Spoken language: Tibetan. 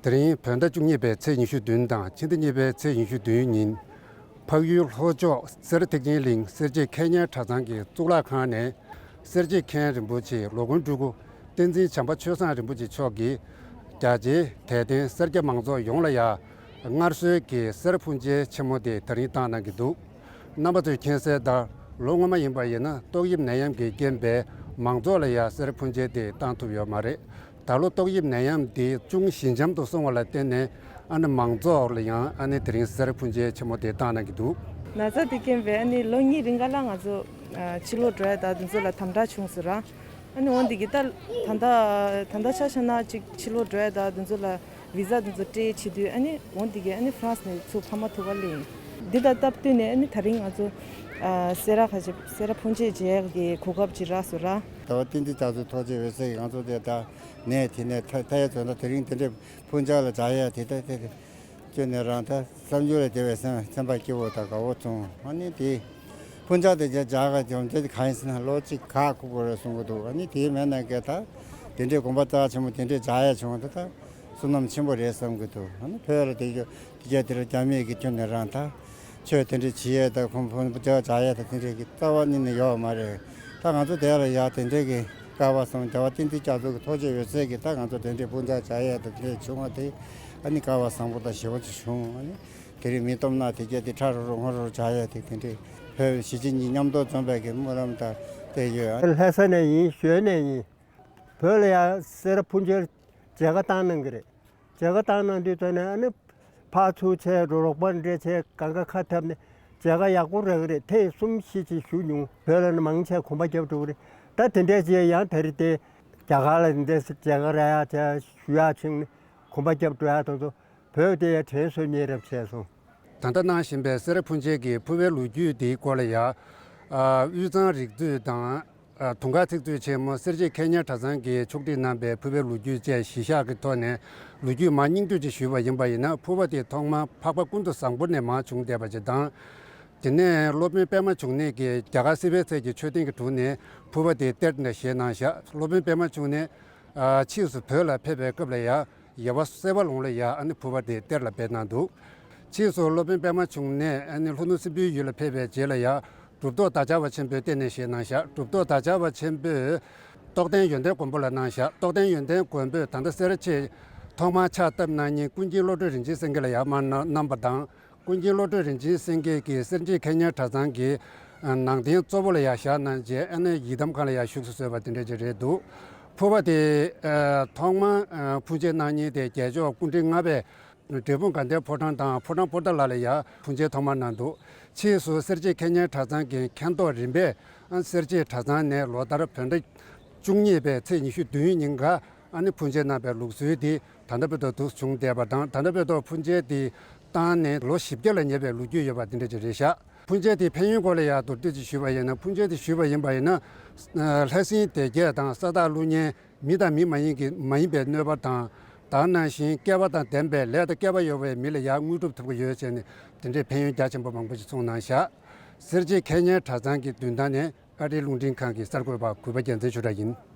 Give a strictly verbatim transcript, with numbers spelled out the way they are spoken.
དེ་རིང་བོད་ཟླ་བཅུ་གཉིས་པའི་ཚེས་ཉི་ཤུ་བདུན་དང་ཕྱི་ཟླ་གཉིས་པའི་ཚེས་ཉི་ཤུ་བདུན་ཉིན། འཕགས་ཡུལ་ལྷོ་ཕྱོགས་སེ་ར་ཐེག་ཆེན་གླིང་སེར་བྱེས་མཁས་སྙན་གྲྭ་ཚང་གི་གཙུག་ལག་ཁང་ནས། སེར་བྱེས་མཁན་རིན་པོ་ཆེ་ལོ་མགོན་སྤྲུལ་སྐུ་བསྟན་འཛིན་བྱམས་པ་ཆོས་བཟང་རིན་པོ་ཆེ་མཆོག་གིས། རྒྱ་ཆེའི་དད་ལྡན་སེར་སྐྱ་མང་ཚོགས་ཡོངས་ལ་ཡ། སྔར་སྲོལ་གྱི་སེ་ར་ཕུང་མཇལ་ཆེན་མོ་དེ་ད་རིང་བཏང་གནང་གི་འདུག་རྣམ་པ་ཚོས་མཁྱེན་གསལ་ལྟར། ལོ་སྔོན་མ་ཡིན་པ་ཡིན་ན་ཏོག་དབྱིབས་ནད་ཡམས་ཀྱི་རྐྱེན་པས་མང་ཚོགས་ལ་ཡ་སེ་ར་ཕུང་མཇལ་དེ་བཏང་ཐུབ་ཡོད་མ་རེད། ད་ལོ་ཏོག་དབྱིབས་ནད་ཡམས་འདི་ཅུང་ཞི་འཇམ་དུ་སོང་བ་ལ་བརྟེན་ནས། ཨ་ནི་མང་ཚོགས་ལ་ཡང་ཨ་ནི་དེ་རིང་སེ་ར་ཕུང་མཇལ་ཆེན་མོ་དེ་བཏང་གནང་གི་འདུག་ན་ཚ་དེ་རྐྱེན་པས་ཨ་ནི་ལོ་གཉིས་རིང་ག་ལ་ང་ཚོ་ཕྱི་ལོགས་འགྲོ་ཡ་དང་དེ་ཚོ་ལ་དམ་དྲག་བྱུང་སོང་ར། ཨ་ནི་འོན་ཏེ་གི་ད་ད་ལྟ་ད་ལྟ་ཆ་བཞག་ན་ཅིག་ཕྱི་ལོགས་འགྲོ་ཡ་དང་དེ་ཚོ་ལ་བི་ཟ་དེ་ཚོ་སྤྲད་བྱེད་དུས། ཨ་ནི་འོན་ཏེ་གི་ཨ་ནི་ཧྥ་རན་སི་ནས་ཚུར་ཕ་མ་ཐུག་ག་སླེབས་ཡིན། འདི་དང་སྟབས་བསྟུན་ནས་ཨ་ནི་ད་རིང་ང་ཚོ་ཨ་སེ་ར་ཁ་ཆེ་སེ་ར་ཕུང་མཇལ་མཇལ་ཡ་གི་གོ་སྐབས་ཅིག་རག་སོང་ར། ཟླ་བ་བསྟན་འཛིན་རྒྱ་མཚོ་ཐུགས་རྗེ་འོད་ཟེར་གྱིས་ང་ཚོ་དེ་ད་ནས་དེ་ནས་ཐ་ཐ་ཡ་ཚོ་ད་དེ་རིང་དེ་འདྲའི་ཕུང་མཇལ་ལ་བྱ་ཡ་དེ་ད་དེ་ཁྱོད་ནས་རང་ད་བསམ་རྒྱུ་ལ་དེ་བས་སེམས་སེམས་པ་སྐྱིད་པོ་དང་དགའ་བོ་བྱུང་། ཨ་ནི་དེ་ཕུང་མཇལ་དེ་རྒྱ་རྒྱ་ག་སྦྱོང་བྱེད་གང་ཡིན་ཟེར་ན་ལོ་གཅིག་ག་ཁུག་པོ་རེ་གསུང་གི་འདུག་ཨ་ནི་དེའི་མེད་ན་གལ་ད་དེ་འདྲའི་དགོངས་པ་རྩ་ཆེན་པོ་དེ་འདྲའི་བྱ་ཡ་བྱུང་ད་ད་བསོད་ནམས་ཆེན་པོ་རེད་བསམ་གི་འདུག་ཨ་ནི་བོད་ལ་དེ་རྒྱ་དེ་ར་རྒྱ་མི་གི་ཁྱོད་ནས་རང་ད་ཆོས་དེ་འདྲ་བྱེད་ཡས་དང་ཁོང་ཕུང་མཇལ་བྱ་ཡས་དང་དེ་འདྲའི་གི་རྩ་བ་ཉིད་ནས་ཡོད་མ་རེད། ད་ང་ཚོ་དེ་ལ་ཡ་དེ་འདྲའི་གི་སྐལ་བ་བཟང་རྒྱལ་བ་བསྟན་འཛིན་རྒྱ་མཚོ་གི་ཐུགས་རྗེ་འོད་ཟེར་གྱིས་ད་ང་ཚོ་དེ་འདྲའི་ཕུང་མཇལ་བྱ་ཡས་དང་དེ་འདྲའི་བྱུང་བ་དེ་ཨ་ནི་སྐལ་བ་བཟང་པོ་དང་ཞེ་པོ་ཅིག་བྱུང་། ཨ་ནི་དེ་རིང་མི་སྟོབས་ན་དེ་རྒྱ་དེ་ཁྲ་རོ་རོ་སྔོ་རོ་རོ་བྱ་ཡས་དེ་དེ་འདྲའི་བོད་གཞིས་བྱེས་གཉིས་མཉམ་དུ་འཛོམས་པའི་གི་སྨོན་ལམ་དང་དེ་ཡོད། ལྷ་ས་ནས་ཡིན། ཞོལ་ནས་ཡིན། བོད་ལ་ཡ་སེ་ར་ཕུང་མཇལ་མཇལ་ཁ་བཏང་གནང་གི་རེད། མཇལ་ཁ་བཏང་གནང་དུས་ཙམ་ནས་ཨ་ནི་ཕར་ཚུར་བྱས་རོགས་པ་འདྲ་བྱས་གང་ག་ཁ་འཐབ་ནས་མཇལ་ཁ་ཡག་པོ་རག་གི་རེད། ཐེངས་གསུམ་བཞི་ཅིག་ཞུ་མྱོང་། བོད་ལ་ནི་མང་ཆེ་གོམ་པ་རྒྱབ་འགྲོ་གི་རེད། ད་དེ་འདྲས་བྱས་ཡང་ད་རེས་དེ་རྒྱ་གར་ལ་འདི་འདྲས་མཇལ་ཁ་རག་ཡག་བྱས་ཞུ་ཡག་ཕྱིན་ནས་གོམ་པ་རྒྱབ་འགྲོ་ཡག་དེ་ཚོ་བོད་དེ་ཡང་དྲན་གསོ་རྙེད་རབས་བྱས་སོང་། ད་ལྟ་གནང་བཞིན་པའི་སེ་ར་ཕུང་མཇལ་གྱི་ཕུར་པའི་ལོ་རྒྱུས་དེའི་སྐོར་ལ་ཡ། ཨ། དབུས་གཙང་རིག་མཛོད་དང་། ཨ། དུང་དཀར་ཚིག་མཛོད་ཆེན་མོ་སེར་བྱེས་མཁས་སྙན་གྲྭ་ཚང་གིས་ཕྱོགས་སྒྲིག་གནང་པའི་ཕུར་པའི་ལོ་རྒྱུས་བཅས་གཞི་བཞག་གི་ཐོག་ནས་ལོ་རྒྱུས་མར་སྙིང་བསྡུས་ཅིག་ཞུས་པ་ཡིན་པ་ཡིན་ན། ཕུར་པ་དེ་ཐོག་མར་འཕགས་པ་ཀུན་ཏུ་བཟང་པོ་ནས་མར་བྱུང་བསྡད་པ་ཅིག་དང་། དེ་ནས་སློབ་དཔོན་པདྨ་འབྱུང་གནས་ཀྱིས་རྒྱ་གར་སིལ་བྷེ་ཚལ་གྱི་མཆོད་རྟེན་གྱི་དྲུང་ནས་ཕུར་པ་དེ་གཏེར་ནས་བཞེས་གནང་བཞག་སློབ་དཔོན་པདྨ་འབྱུང་གནས། ཨ། ཕྱིས་སུ་བོད་ལ་ཕེབས་པའི་སྐབས་ལ་ཡ། ཡེར་པ་སེ་བ་ལུང་ལ་ཡ་ཨ་ནི་ཕུར་པ་དེ་གཏེར་ལ་སྦས་གནང་འདུག་ཕྱིས་སུ་སློབ་དཔོན་པདྨ་འབྱུང་གནས་ཨ་ནི་ལྷོ་ནུབ་སྲིན་པོའི་ཡུལ་ལ་ཕེབས་པའི་རྗེས་ལ་ཡ། གྲུབ་ཐོབ་བདག་ཅག་པ་ཆེན་པོས་གཏེར་ནས་བཞེས་གནང་བཞག་གྲུབ་ཐོབ་བདག་ཅག་པ་ཆེན་པོས་རྟོགས་ལྡན་ཡོན་ཏན་མགོན་པོ་ལ་གནང་བཞག་རྟོགས་ལྡན་ཡོན་ཏན་མགོན་པོས་ད་ལྟ་སེ་ར་ཆེས་ཐོག་མར་ཕྱག་བཏབ་གནང་མཁན་ཀུན་མཁྱེན་བློ་གྲོས་རིན་ཆེན་སེང་གེ་ལ་ཡ་མར་གནང་གནང་པ་དང་། ཀུན་མཁྱེན་བློ་གྲོས་རིན་ཆེན་སེང་གེ་གིས་སེར་བྱེས་མཁས་སྙན་གྲྭ་ཚང་གི་ནང་རྟེན་གཙོ་བོ་ལ་ཡ་བཞག་གནང་རྗེས་ཨ་ནི་ཡི་དམ་ཁང་ལ་ཡ་བཞུགས་སུ་གསོལ་བ་དེ་འདྲ་ཅིག་རེད་འདུག་ཕུར་པ་དེ་ཐོག་མར་ཕུང་མཇལ་གནང་མཁན་དེ་རྒྱལ་མཆོག་སྐུ་ཕྲེང་ལྔ་པས་འབྲས་སྤུངས་དགའ་ལྡན་ཕོ་བྲང་དང་ཕོ་བྲང་པོ་ཏཱ་ལ་ལ་ཡ་ཕུང་མཇལ་ཐོག་མར་གནང་འདུག་ཕྱིས་སུ་སེར་བྱེས་མཁས་སྙན་གྲྭ་ཚང་གི་མཁན་ཐོག་རིམ་པས་སེར་བྱེས་གྲྭ་ཚང་ནས་ལོ་ལྟར་བོད་ཟླ་བཅུ་གཉིས་པའི་ཚེས་ཉི་ཤུ་བདུན་ཉིན་ཀ་ཨ་ནི་ཕུང་མཇལ་གནང་བའི་ལུགས་སྲོལ་དེ་ད་ལྟ་བར་དུ་འདུག་བྱུང་བསྡད་པ་དང་། ད་ལྟ་བར་དུ་ཕུང་མཇལ་དེ་བཏང་ནས་ལོ་བཞི་བརྒྱ་ལ་ཉེ་བའི་ལོ་རྒྱུས་ཡོད་པ་དེ་འདྲ་ཅིག་རེད་ཤག་ཕུང་མཇལ་དེའི་ཕན་ཡོན་སྐོར་ལ་ཡང་མདོར་བསྡུས་ཅིག་ཞུས་པ་ཡིན་ན། ཕུང་མཇལ་དེ་ཞུས་པ་ཡིན་པ་ཡིན་ན། ལྷ་སྲིན་སྡེ་བརྒྱད་དང་ས་བདག་ཀླུ་གཉན། མི་དང་མི་མ་ཡིན་གྱི་མ་ཡིན་པའི་གནོད་པ་དང་། དེ་ནང་བཞིན་སྐལ་བ་དང་ལྡན་པའི་ལས་དང་སྐལ་བ་ཡོད་པའི་མི་ལ་ཡང་དངོས་གྲུབ་ཐོབ་ཀྱི་ཡོད་ཅེས་ནས་དེ་འདྲའི་ཕན་ཡོན་རྒྱ་ཆེན་པོ་མང་པོ་ཞིག་གསུངས་གནང་བཞག་སེར་བྱེས་མཁས་སྙན་གྲྭ་ཚང་གི་མདུན་ཐང་ནས་ཨ་རིའི་རླུང་འཕྲིན་ཁང་གི་གསར་འགོད་པ་གུས་པ་རྒྱལ་མཚན་ཆོས་གྲགས་ཡིན།